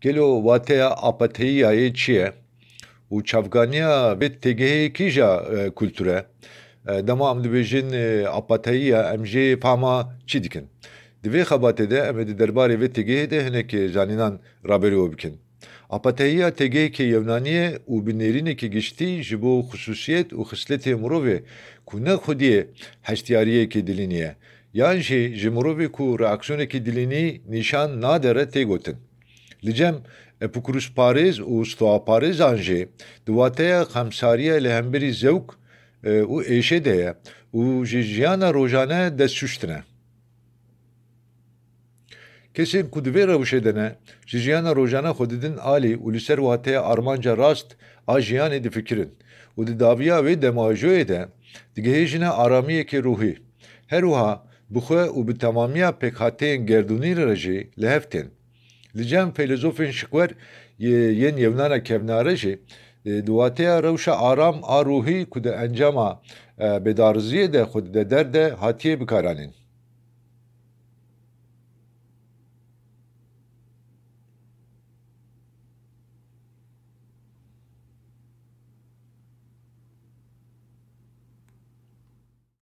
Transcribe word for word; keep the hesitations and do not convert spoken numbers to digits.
Gelo wateya apateyiyayê çi ye? Û çavganiya vê têgehê kîja e, kultur e? E, dema em dibêjin e, apateyiya, em jê fehma çi dikin? Di vê xebatê de em ê di derbarê vê têgehê de hinek e, zanînan raberî we bikin. Apateyiya têgehekî yewnanî ye û bi nêrînekî giştî ji bo xisûsiyet û xisletê mirovê ku ne xwediyê heştiyariyekî dilînî ye, yan jî ji mirovê ku reaksiyonekî dilînî nîşan nade re tê gotin. Li cem epikurusparêz û stoaparêzan jî di wateya xemsariya li hemberî zewk e, û êşê de ye û ji jiyana rojane dest şuştine. Kesên ku di vê rewşê de ne, ji jiyana rojane xwe didin alî û li ser wateya armanca rast a jiyanê difikirin û di dawiya wê demajoyê de digihêjine aramiyekê ruhî. Her wiha bi xwe û bi temamiya pêkhateyên gerdûnî re jî li hev tên. Li cem feylezofên şikwer yê- yên Yewnana kevnare jî e, di wateya rewşa aram a ruhî ku di encama e, bêdariziyê de xwe dide der de hatiye bikaranîn.